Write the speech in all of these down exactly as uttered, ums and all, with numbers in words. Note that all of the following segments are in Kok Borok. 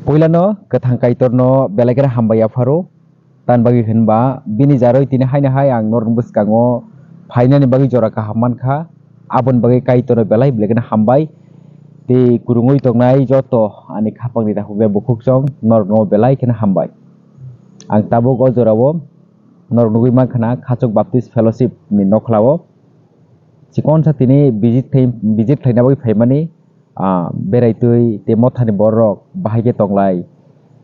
Puilano kwthang Kaitorno belai kheno hambai yapharo, tan bagwi hwnba bini jaroi tini haino hai ang norokni bwskango phainani bagwi jora kaham mankha, aboni bagwi Kaitorno belai belai kheno hambai. Tei kwrwngwi tongnai joto ani khapangni takhuk bai bukhuk chwng norokno belai kheno hambai. Ang tabuk o jorao norok nugwi mankha na Khachuk Baptist Fellowship ni nokhlao chikonsa tini visit khai-, visit khlaina bagwi phaimani, ah, beraitwi tei mothani borok bahai khe tonglai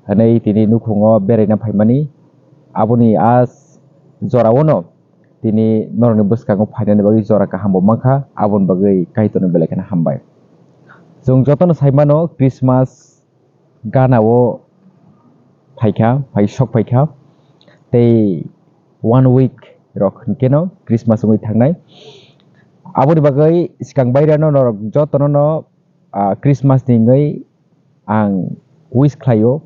hwnwi tini nukhungo beraina phaimani. Aboni a jorao no tini norokni bwskango phainani bagwi jora kaham bo mankha, aboni bagwi Kaitorno belai kheno hambai. Chwng jotono sai mano Christmas gana o phaikha, phai sok phaikha, tei one week rok hinkhe no Christmas wngwi thangnai. Aboni bagwi swkang bairano norok jotono no, ah, Christmas ni wngwi ang wish khlaio,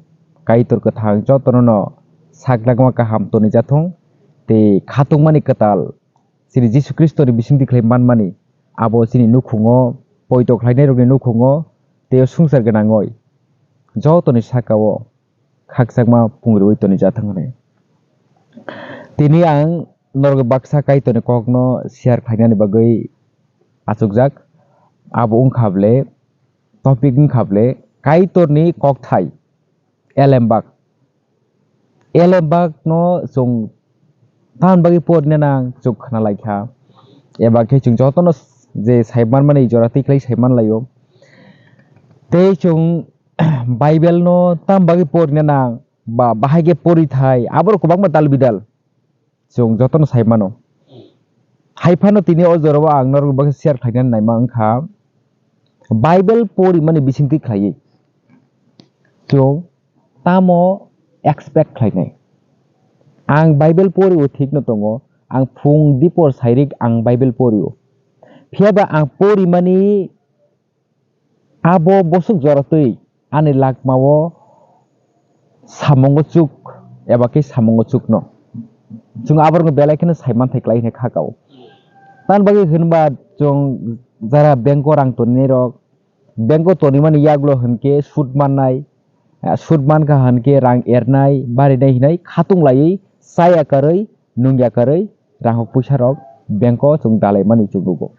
Kaitor kwthang jotono no sak langma kaham tonwi jathung tei khatungmani kwtal chini Jisu Khristoni bisingtwi khlai manmani abo chini nukhungo, poito khlainairokni nukhungo tei o swngchar gwnangwi jotoni sakao khakchangma pungriui toni jathang hwnwi. Tini ang norok baksa Kaitorni kokno share khlainani bagwi achukjak. Abo wngkha ble, topic wngkha ble Kaitorni kokthai, elembak. Elembakno chwng tamni bagwi porina nang chwng khna lai kha. Eba khe chwng jotono je sai manmani jora twi khlai sai man laio. Tei chwng Bible no tamni bagwi porina nang ba bahai khe pori thai, aborok kwbangma dal bidal chwng jotono sai mano. Hai phano tini o jorao ang norok baksa share khlainani naima wngkha, Bible porimani bisingtwi khlaiwi chwng tamo expect khlainai? Ang Bible porio, thikno tongo, ang phung dipor sairik ang Bible porio. Phiyaba ang porimani abo bosok jora twi ani lakmao samungo chuk eba khe samungo chukno. Chwng aborokno belai kheno sai manthai klai hwnwi kha kao. Tamni bagwi hwnba chwng jara bank o rang toninairok, bank o tonimani yagulo hwnkhe sud mannai, ah, sud mankha hwnkhe rang ernai, barinai hinwi khatung laiwi chaya karwi, nungya karwi, rang hok puisa rok bank o chwng dalaimani chwng nugo.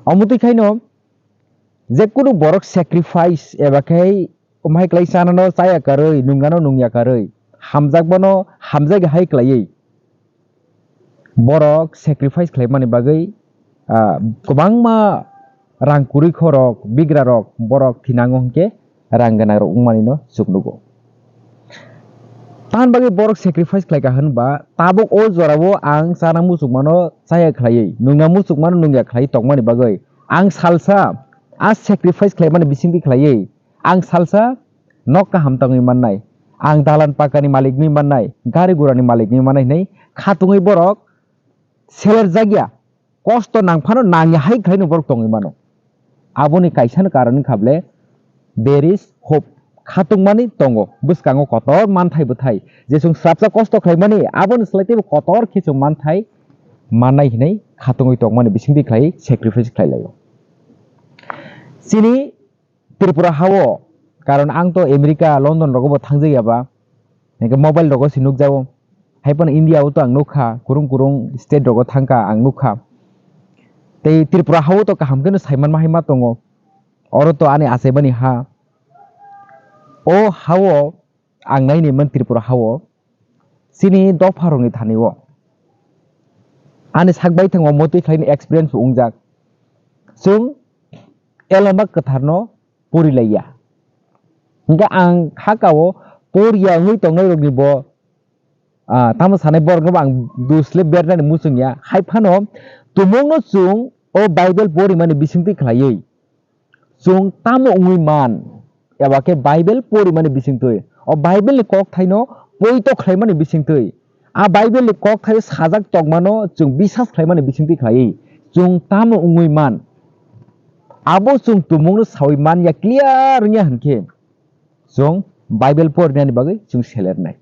Omo twi khaino, jekunu borok sacrifice eba khe umhai klai chanano chaya karwi, nungnano nungya karwi, hamjakmano hamjak hai klaiwi, borok sacrifice khlaimani bagwi, ah, kwbangma rang kwrwi khorok, bigra rok borok thinango hwnkhe rang gwnang rok wngmani no chwng nugo. Tamni bagwi borok sacrifice khlai kha hwnba, tabuk o jorao ang chana muchungmano chaya khlaiwi, nungna muchungmano nungya khlaiwi tongmani bagwi ang salsa a sacrifice khlaimani bisingtwi khlaiwi ang salsa nok kaham tangwi mannai, ang dalan pakani malik wngwi mannai, gari gurani malik wngwi mannai hwnwi khatungwi borok selerjakya, kosto nang phano nangya hai khlaino borok tongwi mano. Aboni kaisano karon wngkha ble, there is hope. Khatungmani tongo, bwskango kotor manthai bwthai. Je chwng swrapsa kosto khlaimani, aboni slai teibo kotor khe chwng manthai mannai hinwi khatungwi tongmani bisingtwi khlai sacrifice khlai laio. Chini Tripura hao, karon ang to America, London rogo bo thangjak ya ba, hingke mobile rogo se nukjago. Hai phano India o to ang nukha, kurung kurung state rogo thangkha ang nukha. Tei Tripura hao to kaham kheno saimanma hai ma tongo. Oro to ani achaimani ha. O hao ang naini man Tripura hao chini dopha rokni thani o ani sak baithang o motwi khlaini experience bo wngjak. Chwng elembak kwtharno pori laiya. Hingke ang hakao poriya wngwi tongnai rokni bo, ah, tamo sanai borokno bo ang dusle bernani muchungya. Hai phano tumungno chwng o Bible porimani bisingtwi khlaiwi chwng tamo wngwi man, eba khe Bible porimani bisingtwi, o Bible ni kokthaino poito khlaimani bisingtwi, a Bible ni kokthaio sajak tongmano chwng bisas khlaimani bisingtwi khlaiwi chwng tamo wngwi man, abo chwng tumungno sawi man ya, clear wngya hwnkhe chwng Bible porinani bagwi chwng selernai.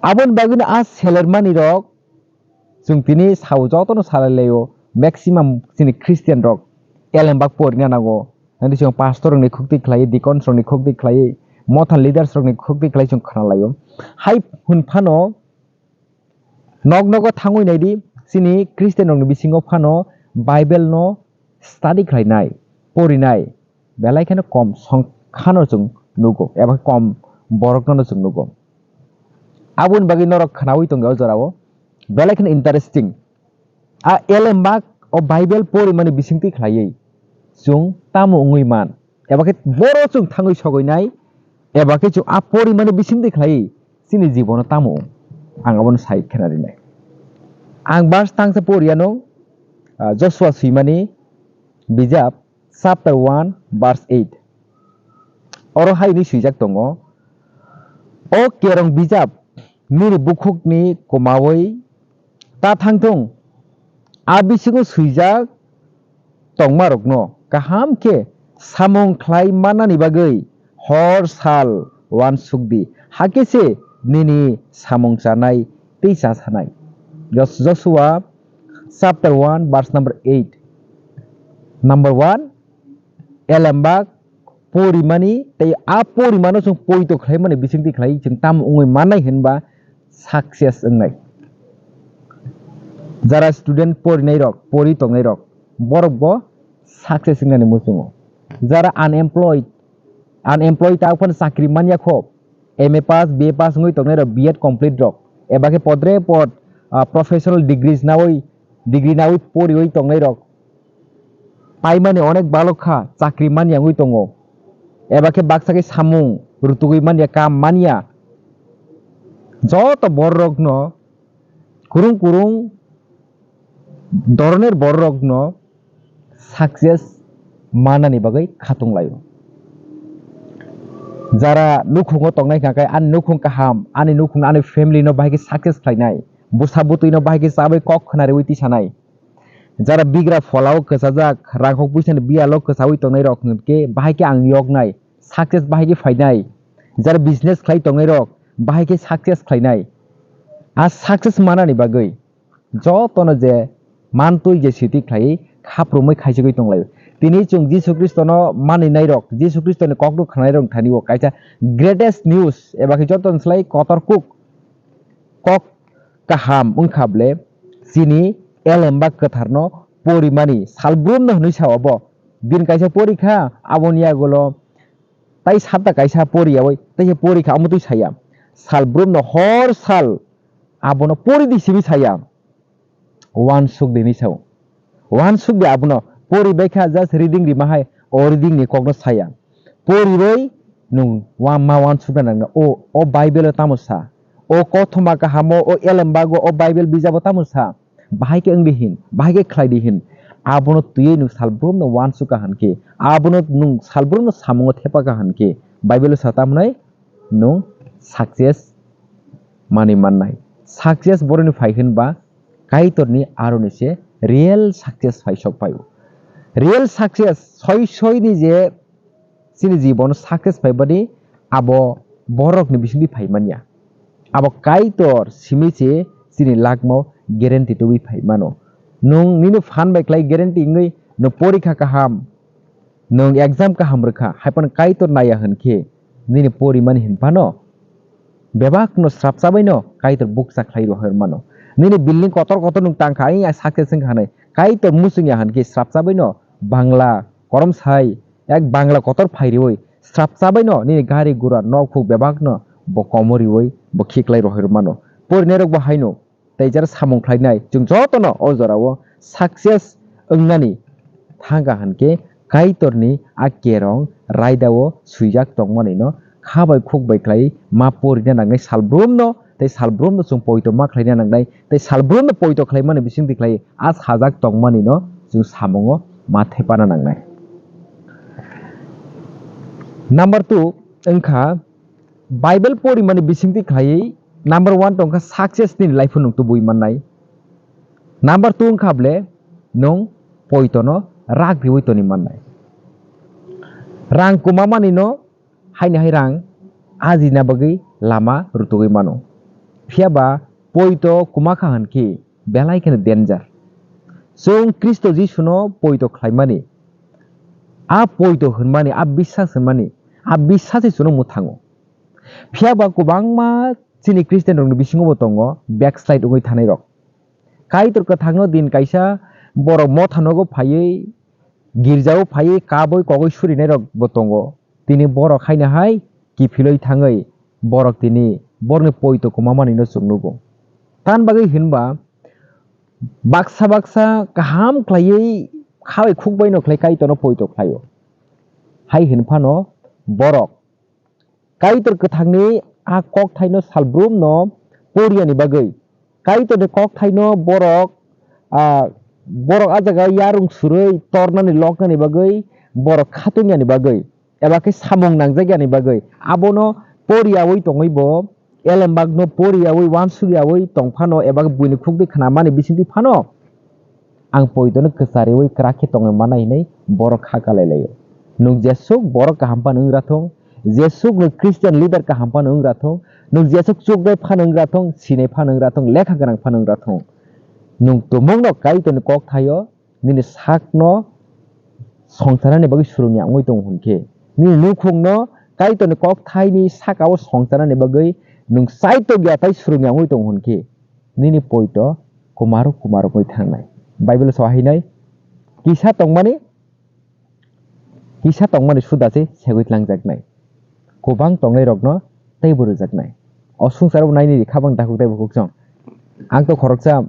Aboni bagwino a selermani rok chwng tini sao jotono salai laio, maximum chini Christian rok elembak porina nango. Nangni chwng pastor rokni khukti khlai, deacons rokni khukti khlai, Motha leaders rokni khukti khlai chwng khna laio. Hai hwn phano, nok nogo thangwi naidi, chini Christian rokni bisingo phano Bible no study khlainai, porinai, belai kheno kom songkhano chwng nugo, eba kom borokno no chwng nugo. Aboni bagwi norok khnawi tongo o jorao, belai kheno interesting. A elembak o Bible porimani bisingtwi khlaiwi chwng tamo wngwi man? Eba khe boro chwng thangwi sogwi nai, eba khe chwng a porimani bisingtwi khlaiwi chini jibono tamo wng? Ang abono sai khena rinai. Ang verse tangsa poriya nung, ah, Joshua swimani bijap chapter one verse eight. Oro hai hwnwi swijak tongo, "O kerong bijap nini bukhukni kwmawi ta thangthung, a bisingo swijak tongmarokno kaham khe samung khlai mannani bagwi hor sal uansuk di, hakhe se nini samung chanai tei chasanai." Jos-, Joshua chapter one verse number eight. Number one, elembak porimani tei a porimano chwng poito khlaimani bisingtwi khlai chwng tamo wngwi mannai hinba success wngnai. Jara student porinai rok, pori tongnai rok, borok bo success wngnani muchungo. Jara unemployed, unemployed ta phano chakri manya kho, M A pass, B A pass wngwi tongnai rok, B Ed complete rok, eba khe podre pod, ah, professional degrees nawi, degree nawi poriwi tongnai rok, paimani onek balok kha, chakri manya wngwi tongo, eba khe baksa khe samung rutugwi manya, kam manya. Joto bororokno, kurung kurung doroner bororokno success manani bagwi khatung laio. Jara nukhungo tongnai kha khe ani nukhung kaham, ani nukhung, ani family no bahai khe success khlainai, bwsa bwtwi no bahai khe chabai kok khna riwi tisanai. Jara bigra pholao kwchajak, rangkok puisani biyalo kwchaui tongnai rok hwnkhe bahai khe ang yoknai, success bahai khe phainai. Jara business khlai tongnai rok bahai khe success khlainai. A success manani bagwi jotono je mantwi je siti khlai khaprumwi khaichigwi tonglaio. Tini chwng Jisu Khristono maninai rok, Jisu Khristoni kokno khwnai rok thani o kaisa greatest news eba khe jotoni slai kotor kuk kok kaham wngkha ble chini elembak kwtharno porimani salbrumno hwnwi sa obo. Bini kaisa porikha, aboni yagulo tai sapta kaisa poriyawi, tai se porikha, omo twi saya. Salbrumno hor sal abono pori di simi saya. Uansuk di ni sao. Uansuk di abono pori bai kha, just reading rima hai, o reading ni kokno saya. Poriwi nwng wa-, ma uansukna nangna, o, o Bible o tamo sa? O kothoma kahamo, o elembago, o Bible bijabo tamo sa? Bahai khe wng di hin, bahai khe khlai di hin. Abono twiwi nwng salbrumno uansuk ka han khe, abono nwng salbrumno samungo thepa ka han khe, Bible o sa tamo nai? Nwng success manwi mannai. Success boroni phai hwnba Kaitorni aroni se real success phai sok phai o. Real success soi soi ni je chini jibono success phai bani abo borokni bisingtwi phai manya. Abo Kaitor simi se chini lakmo guarantee tubui phai mano. Nwng nini phan bai khlai guarantee wngwi nwng porikha kaham, nwng exam kaham rwkha, hai phano Kaitor naiya hwn khe nini porimani hin phano bebakno srapchabaino Kaitor bukcha khlai rohor mano. Nini building kotor kotor nwng tangkha, ai success wngkha hwnwi Kaitor muchungya hwn khe srapchabaino Bangla korom sai, ek Bangla kotor phai riwi srapchabaino nini gari gura nok phuk bebakno bo komo riwi bo khiklai rohor mano. Porinairokbo haino tei jara samung khlainai, chwng jotono o jorao success wngnani thangkha hwn khe Kaitorni a kerong raidao swijak tongmanino kha bai khuk bai khlai ma porina nangnai salbrumno, tei salbrumno chwng poito ma khlaina nangnai, tei salbrumno poito khlaimani bisingtwi khlai a sajak tongmanino chwng samungo ma thepana nangnai. Number two wngkha Bible porimani bisingtwi khlaiwi number one tongkha success ni life nwng tubui mannai. Number two wngkha ble nwng poitono rak riwi toni mannai. Rang kwmamanino haini hai rang ajina bagwi lama rutugwi mano. Phiyaba poito kwma kha hwn khe belai kheno danger. Chwng Khristo Jisuno poito khlaimani, a poito hwnmani, a biswas hwnmani, A bisasi chwngno mwthango. Phiya ba kwbangma chini Christian rokni bisingo bo tongo backslide wngwi thanai rok. Kaitor kwthangno din kaisa borok motha nogo phaiwi, girjao phaiwi kabwi kogwi surinai rok bo tongo. Tini borok haino hai kiphilwi thangwi borok tini borokni poito kwma manwi no chwng nugo. Tan bagwi hinba baksa baksa kaham khlaiwi khabai khukbai no khlai Kaitorno poito khlaio. Hai hin phano borok Kaitor kwthangni a kokthaino salbrumno poriyani bagwi, Kaitorni kokthaino borok, ah, borok a jaga yarung surwi tornani loknani bagwi, borok khatungya ni bagwi, eba khe samung nangjak yani bagwi, abono poriyawi tongwi bo, elembakno poriyawi, wansukyawi tong phano, eba buini khukdi khnamani bisingtwi phano, ang poitono kwchariwi kwrak khe tongwi mana hinwi borok kha kalai laio. Nwng jesuk borok kaham phano wng ra thung, jesuk nwng Christian leader kaham phano wng ra thung, nwng jesuk chuknai phano wng ra thung, sinai phano wng ra thung, lekha gwnang phano wng ra thung, nwng tumungno Kaitorni kokthaio nini sakno songcharnani bagwi surungya wngwi tongo hwn khe, nini nukhungno Kaitorni kokthaini saka-o songcharnani bagwi nwng chaitokya tei surungya wngwi tongo hwn khe, nini poito kumaro kumaro wngwi thangnai. Bible-o sawi hinai, kisa tongmani, kisa tongmani suda se segwi tlangjaknai, kwbang tongnairokno teibo rwjaknai. O swngcharo naini ri khabang takhuk tei bukhuk chwng. Ang to khoroksa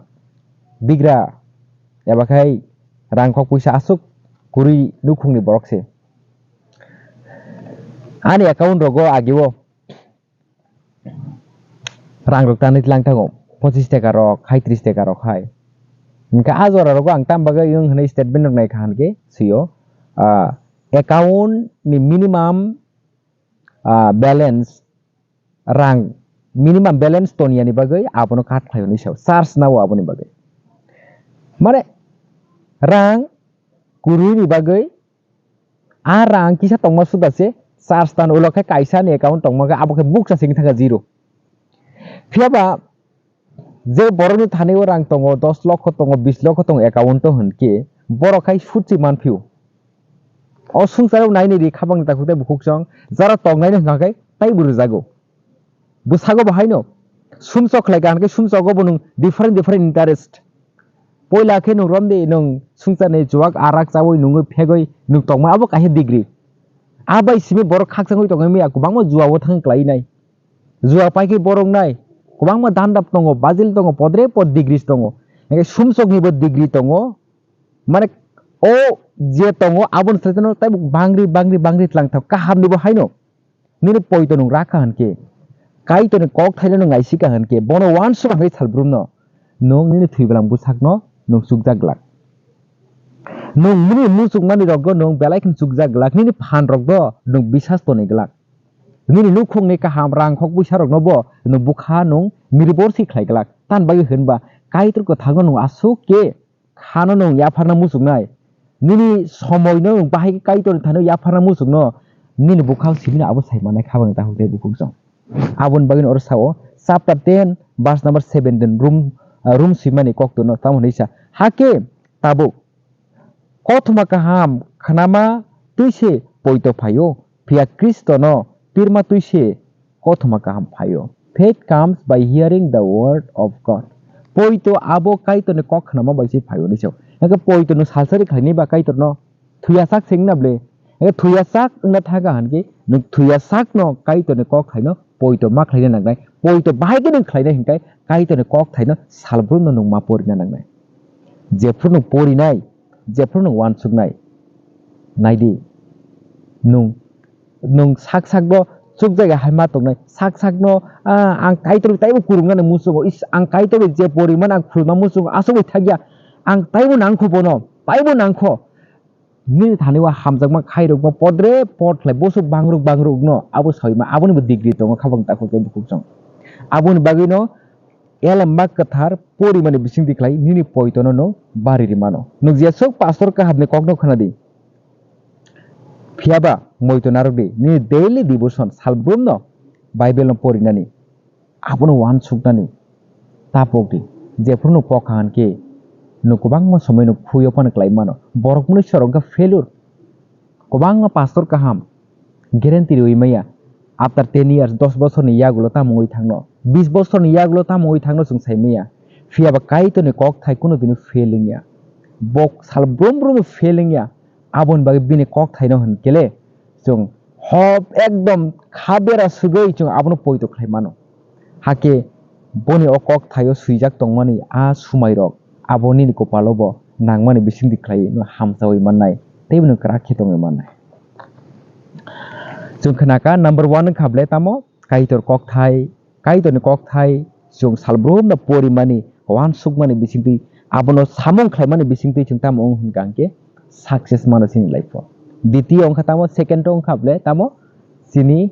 bigra eba khai rang kok puisa aswk kwrwi nukhungni borok se. Ani account rogo agio rang rok tanwi tlang thango, pochis taka rok hai, tris taka rok hai. Hwnkhe a jora rogo ang tam bagwi wng hwnwi statement rok nai kha hwnkhe swio, ah, account ni minimum, ah, balance, rang minimum balance toniya ni bagwi abono cut khlai hwnwi sao, charge nao aboni bagwi. Mane rang kwrwi ni bagwi a rang kisa tongma suda se charge tan ulo khe kaisa ni account tongma khe abo khe bukcha sing thangkha zero. Phiya ba je borokni thani o rang tongo, dos lokho tongo, bis lokho tongo account o hwn khe borok khai sut se man phio. O swngcharo naini ri khabang takhuk tei bukhuk chwng jara tongnai no hwnkha khe taibo rwjago. Bwsago bo haino sumsok khlai kha hwnkhe sumsogo bo nwng different different interest. Poila khe nwng romdi nwng swngcharni chuwak arak chawi nungwi phegwi nwng tongma abo kaisa degree. A bai simi borok khakchangwi tongwi maya kwbangma juao thang klainai. Jua paikhe borok nai kwbangma dandap tongo, bajil tongo, podre pod degree tongo. Hwnkhe sumsoknibo degree tongo. Mane o je tongo aboni salono tei bangri bangri bangri tlang thao kaham nibo haino. Nini poito nwng rakha hwnkhe, Kaitorni kok thaino nwng naisika hwnkhe, bono uansuk hwnkhe salbrumno nwng nini thwibalang bwsakno nwng chukjak glak. Nwng nini muchukmani rokno nwng belai kheno chukjak glak, nini phan rokno nwng bisas tonwi glak. Nini nukhungni kaham rang khok puisa rokno bo nwng bwkha nwng nirbor si khlai glak. Tan bagwi hwnba Kaitor kwthangno nwng aswk khe khano nwng yapharna muchuknai. Nini somoino nwng bahai khe Kaitorni thani yapharna muchukno nini bwkhao sibini abo sai manai kha bangni takhuk tei bukhuk chwng. Aboni bagwino oro sao chapter ten verse number seventeen rum, ah, rum swimani koktwno tamo hwnwi sa. Hakhe tabuk kothoma kaham khnama twi se poito phaio, phiya Khristono pirma twi se kothoma kaham phaio. Faith comes by hearing the word of God. Poito abo Kaitorni kok khnama bai se phaio hwnwi sao. Hwnkhe poito nwng salsari khlainai ba Kaitorno thwiyasak se wngna ble? Hwnkhe thwiyasak wngna thangkha hwnkhe nwng thwiyasakno Kaitorni kok thaino poito ma khlaina nangnai. Poito bahai khe nwng khlainai hwnkhe Kaitorni kok thaino salbrumno nwng ma porina nangnai. Jephru nwng porinai, jephru nwng uansuknai, naidi, nwng nwng sak sakbo chukjagwi hai ma tongnai, sak sakno, ah, ang Kaitor taibo kwrwngmani muchungo, is, ang Kaitor bai je poriman ang khulma muchungo, aswk bai thakya, ang taibo nangkho bono, taibo nangkho. Nini thani o hamjakma khairokma podre pod khlai bosok bangrok bangrokno abo sawi ma, aboni bo degree tongo khabang takhuk tei bukhuk chwng. Aboni bagwino Elembak kwthar porimani bisingtwi khlai nini poitono nwng bari rimano. Nwng jesuk pastor kahamni kokno khwnadi. Phiyaba moito narwkdi, nini daily devotion salbrumno Bible no porinani, abono uansuknani tapokdi. Jephru nwng pok kha hwnkhe nwng kwbangma somoi nwng phuyo phano khlai mano. Borok mwnwi sorok wngkha failure. Kwbangma pastor kaham guarantee rwi maya. After ten years, dos bosorni yagulo tamo wngwi thangno, bis bosorni yagulo tamo wngwi thangno chwng sai maya. Phiya ba Kaitorni kokthai kuno dino fail wngya. Bo sal brum brum fail wngya. Aboni bagwi bini kokthaino hwn kele chwng hob ekdom kha bera swgwi chwng abono poito khlai mano. Hakhe boni o kokthaio swijak tongmani a sumairok abo nini kopalo bo nangmani bisingtwi khlaiwi no hamchawi mannai, teibo no kwrak khe tongwi mannai. Chwng khnaka number one wngkha ble tamo Kaitor kokthai, Kaitorni kokthai chwng salbrumno porimani, uansukmani bisingtwi, abono samung khlaimani bisingtwi chwng tamo wng hwnka hwnkhe success mano chini life-o. Ditiyo wngkha tamo, second-o wngkha ble tamo chini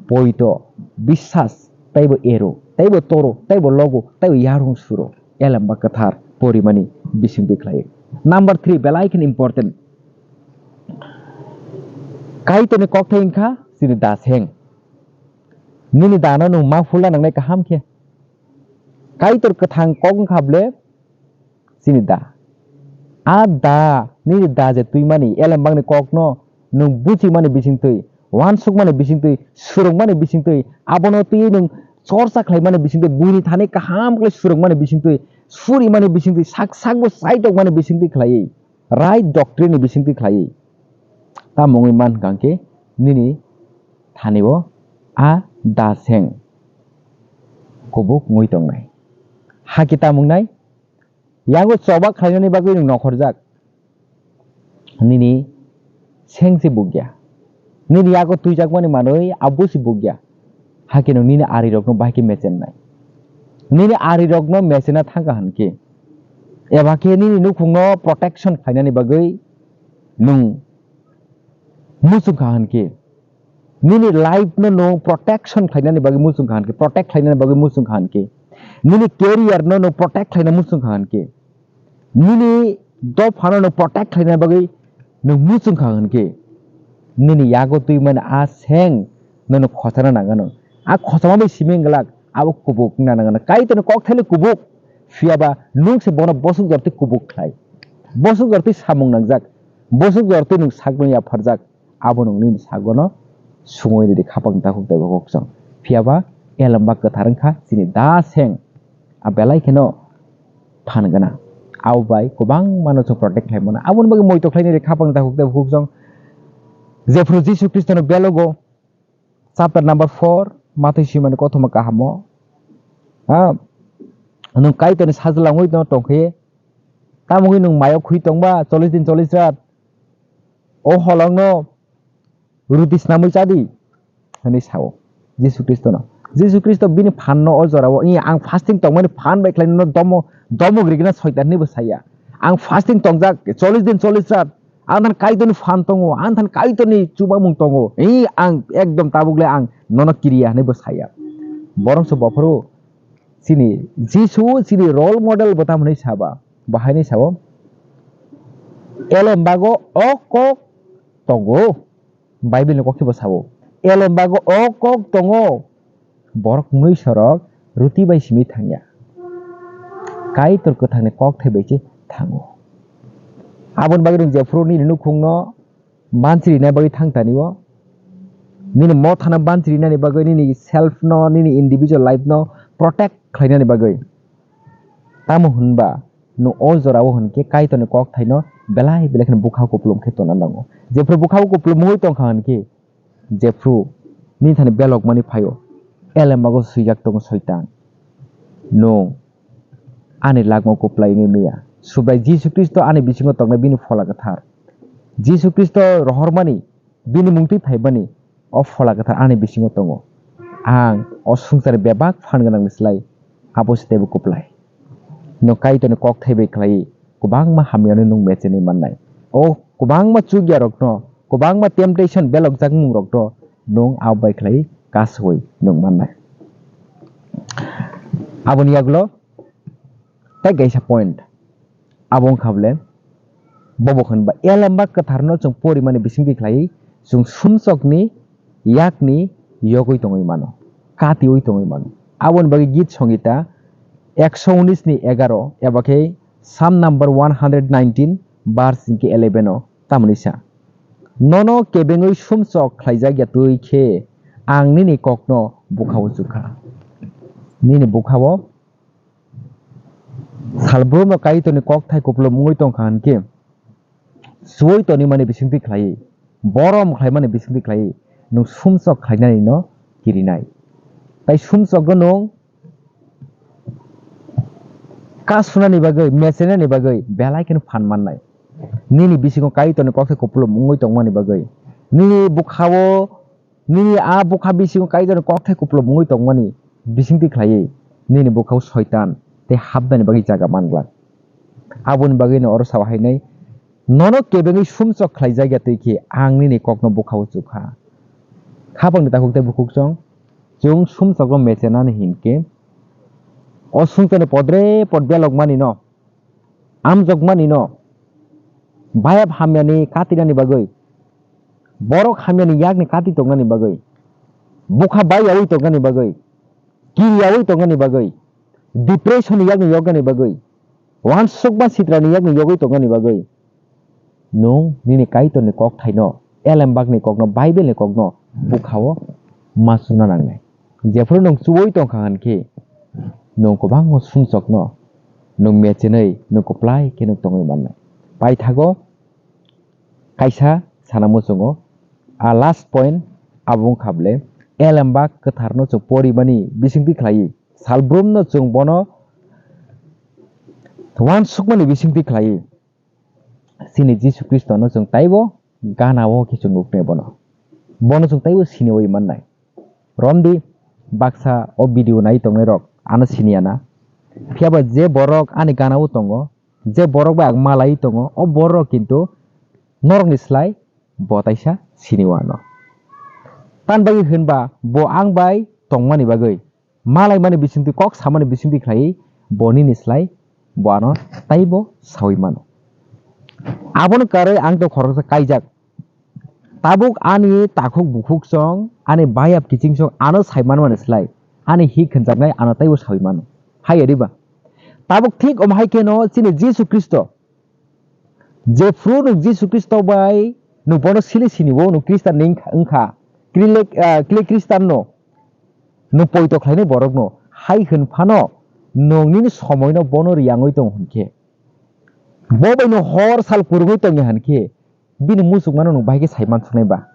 poito, biswas, teibo ero, teibo toro, teibo logo, teibo yarung suro, elem ba kwthar porimani bisingtwi khlai. Number three, belai kheno important. Kaitorni kokthai wngkha chini daseng. Nini dano nwng ma phulna nangnai kaham khe. Kaitor kwthang kok wngkha ble chini da. A da, nini da je twimani elembakni kokno nwng buchimani bisingtwi, uansukmani bisingtwi, swrwngmani bisingtwi, abono twiwi nwng chorcha khlaimani bisingtwi, buini thani kaham khlai swrwngmani bisingtwi, surimani bisingtwi, sak sakbo chaitokmani bisingtwi khlaiwi, right doctrine ni bisingtwi khlaiwi. Tamo wngwi man hwnkha hwnkhe nini thani-o a da seng kubuk wngwi tongnai. Hakhe tamo wngnai? Yango choba khlainani bagwi nwng nokhorjak. Nini seng se bukya. Nini yago twijakmani manwi abo se bukya. Hakhe nwng nini arirokno bahai khe mechennai. Nini arirokno mechena thangkha hwnkhe, eba khe nini nukhungno protection khlainani bagwi nwng muchungkha hwnkhe, nini life no nwng protection khlainani bagwi muchungkha hwnkhe, protect khlainani bagwi muchungkha hwnkhe, nini career no nwng protect khlaina muchungkha hwnkhe, nini dophano nwng protect khlaina bagwi nwng muchungkha hwnkhe, nini yago twimani a seng nono khosana nangano. A khosama bai simi glak, abo kubuk wngna nangano. Kaitorni kokthaino kubuk, phiyaba nwng se bono bosok jorti kubuk khlai. Bosok jorti samung nangjak, bosok jorti nwng sakno yapharjak, abo nwng nini sagono sungwi ridi khapang takhuk tei bokhok chwng. Phiyaba elembak kwthar wngkha chini da seng. A belai kheno phan gwnang. Abo bai kwbangma no chwng protect khlai mano. Aboni bagwi moito khlainai rikha pang takhuk tei bukhuk chwng. Jephru Jisu Khristo no belogo chapter number four, Mathai swimani kothoma kahamo. Ha? Nwng Kaitorni sajla wngwi no tongkhe. Tamo wngwi nwng mayo khwi tongba chollish din chollish rat. O holongno ruti snamwi chadi, hwnwi sao Jisu Khristono. Jisu Khristo bini phanno o jorao, "Ih, ang fasting tongmani phan bai khlai nono domo, domok rigna soitan," hwnwi bo saya. "Ang fasting tongjak chollish din chollish rat, ang than Kaitorni phan tongo, ang than Kaitorni chubamung tongo, ih, ang ekdom tabuk le ang nono kiriya," hwnwi bo saya. Borok se bophuru chini Jisu chini role model bo tamo hwnwi saba, bo haino sao, "Elembago o kok tongo." Bible ni kokthai bo sao, "Elembago o kok tongo, borok mui sorok ruti bai simi thangya, Kaitor kwthangni kokthai bai se thango." Aboni bagwi nwng jephru nini nukhungno manchirina bagwi thang tani o, nini mothano manchirinani bagwi nini self no, nini individual life no protect khlainani bagwi. Tamo hwnba nwng o jorao hwnkhe Kaitorni kokthaino belai belai kheno bwkha kuplum khe tongna nango. Jephru bwkha kuplum wngwi tongkha hwnkhe, jephru nini thani belokmani phaio, elembago swijak tongo soitan. Nwng ani lagmao kwplai wngwi maya. Subrai Jisu Khristo ani bisingo tongnai bini Phola Kwthar. Jisu Khristo rohormani, bini mungtwi phaimani, o Phola Kwthar ani bisingo tongo. Ang o swngcharni bebak phan gwnangni slai abo se teibo kwplai. Nwng Kaitorni kokthai bai khlaiwi kwbangma hamyano nwng mechenwi mannai. O kwbangma chukyarokno, kwbangma temptation belokjakmungrokno nwng abo bai khlaiwi kasui nwng mannai. Aboni yagulo tei kaisa point. Abo wngkha bole, bobo hwnba elembak kwtharno chwng porimani bisingtwi khlaiwi chwng sumsokni yakni yogwi tongwi mano, katiwi tongwi mano. Aboni bagwi Git Songita ekso unis ni egaro eba khe Psalm number one hundred nineteen, verse hwnkhe eleven o tamoni sa, Nono kebengwi sumsok khlaijak ya twi khe ang nini kokno bwkha-o chukha. Nini bwkha-o salbrumno Kaitorni kokthai kupulung wngwi tongkha hwn khe, chuwi tonwi mani bisingtwi khlaiwi, borom khlaimani bisingtwi khlaiwi, nwng sumsok khlainani no kirinai. Tai sumsokno nwng kasunani bagwi, mechenani bagwi belai kheno phan mannai. Nini bisingo Kaitorni kokthai kupulung wngwi tongmani bagwi, nini bwkha-o, nini a bwkha bisingo Kaitorni kokthai kupulung wngwi tongmani bisingtwi khlaiwi, nini bwkha-o Soitan tei hapnani bagwi jaga manglak. Aboni bagwino oro sao hainai, nono kebengwi sumsok khlaijak ya twi khe ang nini kokno bwkha-o chukha. Khapangni takhuk tei bukhuk chwng, chwng sumsokno mechenani hinkhe, o sumsokni podre pod belokmanino, amjokmanino, bayap hamyani katinani bagwi, borok hamyani yakni kati tongnani bagwi, bwkha baiyaui tongnani bagwi, kiriyaui tongnani bagwi, depression ni yakni yoknani bagwi, uansukma sitrani yakni yogwi tongnani bagwi, nwng nini Kaitorni kokthaino, elembakni kokno, Bible ni kokno bwkha-o ma chukna nangnai. Jephuru nwng chuwi tongkha hwn khe, nwng kwbangma sumsokno nwng mechenwi, nwng kwplai khe nwng tongwi mannai. Paithago kaisa sana muchungo, a last point abo wngkha bole, elembak kwtharno chwng porimani bisingtwi khlaiwi, salbrumno chwng bono uansukmani bisingtwi khlaiwi, chini Jisu Khristono chwng taibo gana-o khe chwng nuknai bono. Bono chwng taibo siniwi mannai. Romdi baksa o video nai tongnairok ano siniya na. Phiyaba je borok ani gana-o tongo, je borok bai ang malai tongo, o borok kintu norokni slai bo taisa siniwano. Tan bagwi hwnba bo ang bai tongmani bagwi, malaimani bisingtwi, kok samani bisingtwi khlaiwi bo nini slai bo ano taibo saui mano. Abono karwi ang tei khoroksa kaijak. Tabuk ani takhuk bukhuk chwng, ani bayap kiching chwng ano sai manmani slai, ani hik hwnjaknai ano taibo saui mano. Hai ya diba? Tabuk thik omo hai kheno chini Jisu Khristo, jephru nwng Jisu Khristo bai nwng bono sili sini o, nwng Khristan ni wngkha, wngkha, krile, ah, kile Khristan no nwng poito khlainai borok no, hai hwn phano nwng nini somoi no bono riyangwi tong hwn khe, bo bai nwng hor sal kwrwngwi tongya hwn khe, bini muchungmano nwng bahai khe sai mansuknai ba?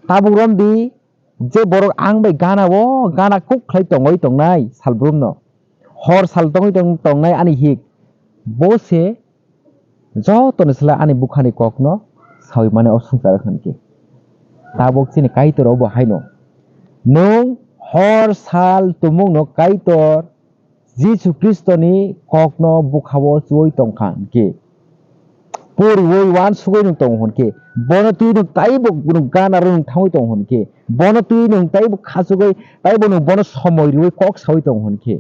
Tabuk romdi, je borok ang bai gana o gana kuk khlai tongwi tongnai salbrumno, hor sal tongwi tong-, tongnai ani hik, bo se jotoni slai ani bwkhani kokno saui mani o swngcharo hwn khe. Tabuk chini Kaitor obo haino, nwng hor sal tumungno Kaitor Jisu Khristoni kokno bwkha-o chuwi tong kha hwn khe, poriwi uansugwi nwng tongo hwn khe, bono twi nwng taibo nwng gana rw nwng thangwi tongo hwn khe, bono twi nwng taibo khachugwi, taibo nwng bono somoi rwwi kok saui tongo hwn khe,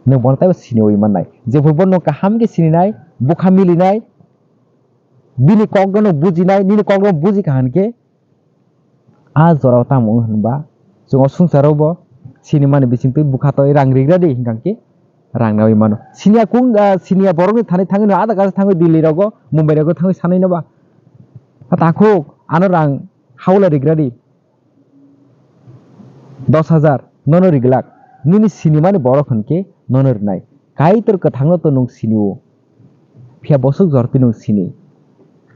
nwng bono taibo siniwi mannai. Jephru bono nwng kaham khe sininai, bwkha milinai, bini kokno nwng bujinai, nini kokno buji kha hwn khe, a jorao tamo wng hwnba, chwng o swngcharo bo sinimani bisingtwi bwkha twi rang rigra di hwnkha khe rang naui mano. Siniya kung, ah, siniya borokni thani thangwi no ada kaisa thangwi Delhi rogo, Mumbai rogo thangwi sanwi no ba. A takhuk ano rang haula rigra di. Dos hajar nono riglak. Nini sinimani borok hwn khe nono rwnai. Kaitor kwthangno to nwng sini-o. Phiya bosok jorti nwng sini.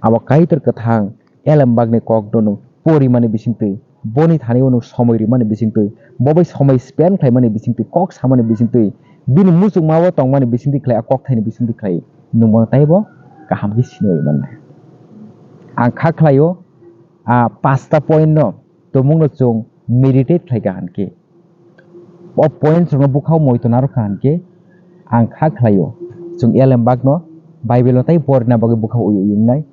Abo Kaitor kwthang elembakni kokno nwng porimani bisingtwi, boni thani-o nwng somoi rimani bisingtwi, bo bai somoi spend khlaimani bisingtwi, kok samani bisingtwi, bini muchungma-o tongmani bisingtwi khlai a kokthaini bisingtwi khlai nwng bono taibo kaham khe sinoi mannai. Ang kha khlai-o, a pasta point no tumungno chwng meditate khlai kha hwn khe, o points rokno bwkha-o moito narwk kha hwn khe, ang kha khlai-o, chwng elembakno Bible-o tei porina bagwi bwkha-o ui ui wngnai,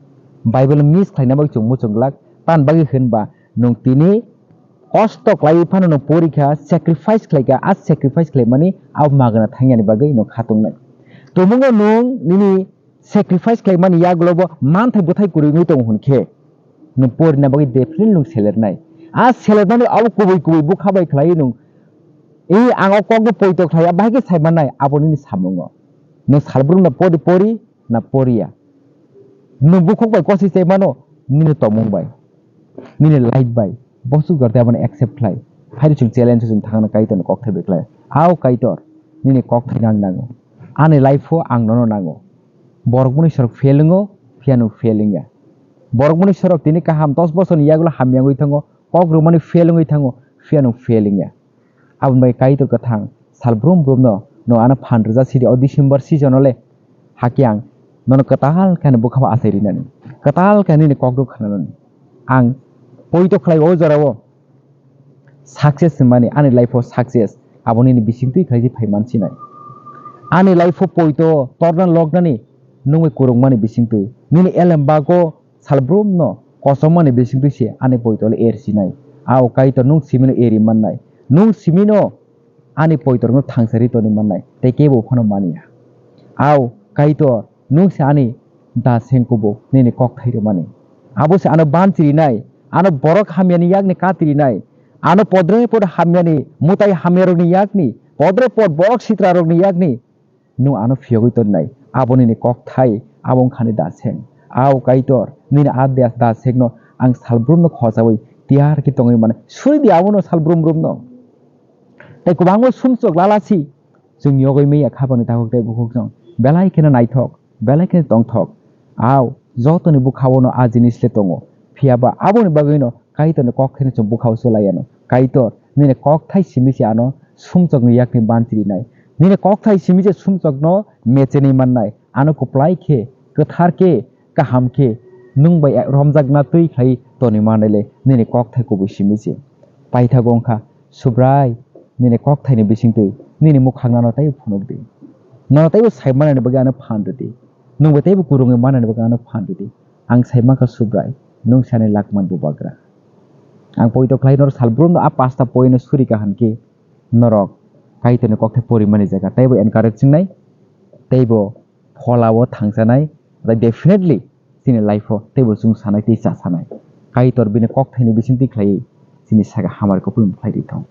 Bible-o miss khlaina bagwi chwng muchung glak, tan bagwi hwnba nwng tini kosto khlaiwi phano nwng pori kha, sacrifice khlai kha, a sacrifice khlaimani abo magwna thangyani bagwi nwng kha tongnai. Tumungno nwng nini sacrifice khlaimani yagulo bo manthai bwthai kwrwi wngwi tongo hwn khe, nwng porina bagwi definitely nwng selernai. A selernani abo kubui kubui bwkha bai khlaiwi nwng, "Ei, ang o kokno poito khlai," a bahai khe sai mannai abo nini samungo. Nwng salbrumno pori pori na poriya? Nwng bukhuk bai kosi chai mano, nini tongmung bai, nini life bai, bosuk jora tei abono accept khlai. Hairi chwng challenge o chwng thangna Kaitorni kokthai bai khlai. Ao Kaitor, nini kokthai nang nango. Ani life o ang nono nango. Borok mani sorok fail wngo, phiya nwng fail wngya. Borok mani sorok tini kaham dos bosorni yagulo hamya wngwi thango, kok rwmani fail wngwi thango, phiya nwng fail wngya. Aboni bai Kaitor kwthang sal brum brumno no ano phan rwja sidi o December season o le hakhe ang nono kwtal khe ani bwkhao achai rinani, kwtal khe nini kokno khnanani. Ang poito khlai o jorao success hinmani, ani life o success abo nini bisingtwi khlai phai mansinai. Ani life o poito torna lognani nungwi kurungmani bisingtwi nini elem bago salbrumno kochomani bisingtwi se ani poito le ersinai. Ao Kaitor nwng simino eri mannai. Nwng simino ani poitorno thangsari toni mannai. Tei kebo phano maniya. Ao Kaitor nwng se ani da seng kubuk nini kokthai rwmani. Abo se ano banchirinai, ano borok hamyani yakni katirinai, ano podre pod hamyani, mutai hamyarokni yakni, podre pod borok sitrarokni yakni nwng ano phiyogwi tonnai. Abo nini kokthai, abo wngkha ni da seng. Ao Kaitor, nini a da, da sengno ang salbrumno khojaui tiyar khe tongwi mano. Suri di abono salbrum brumno. Tei kwbangma sumsok lalasi chwng yogwi maya khabangni takhuk tei bukhuk chwng belai kheno naithok, belai kheno tongthok. Ao jotoni bwkhao no a jinis le tongo. Phiya ba aboni bagwino Kaitorni kok khaino chwng bwkhao swlai ano. Kaitor, nini kokthai simi se ano sumsokni yakni banchirinai. Nini kokthai simi se sumsokno mechenwi mannai. Ano kwplai khe, kwthar khe, kaham khe, nwng bai romjakna twi khlai toni manai le nini kokthai kubui simi se. Paithago wngkha, Subrai, nini kokthaini bisingtwi nini mukhang nano teibo phunuk di. Nono teibo sai manani bagwi ano phan rw di. Nwng bai teibo kwrwngwi manani bagwi ano phan rw di. Ang sai mankha Subrai, nwng sani lakman bubagra. Ang poito khlai norok salbrumno a pasta poino suri kaham khe norok Kaitorni kokthai porimani jaga teibo encourage wngnai, teibo pholao thangsanai, tei definitely chini life o teibo chwng sanai tei cha sanai. Kaitor bini kokthaini bisingtwi khlaiwi chini saka hamari kupulung khlai ri thong.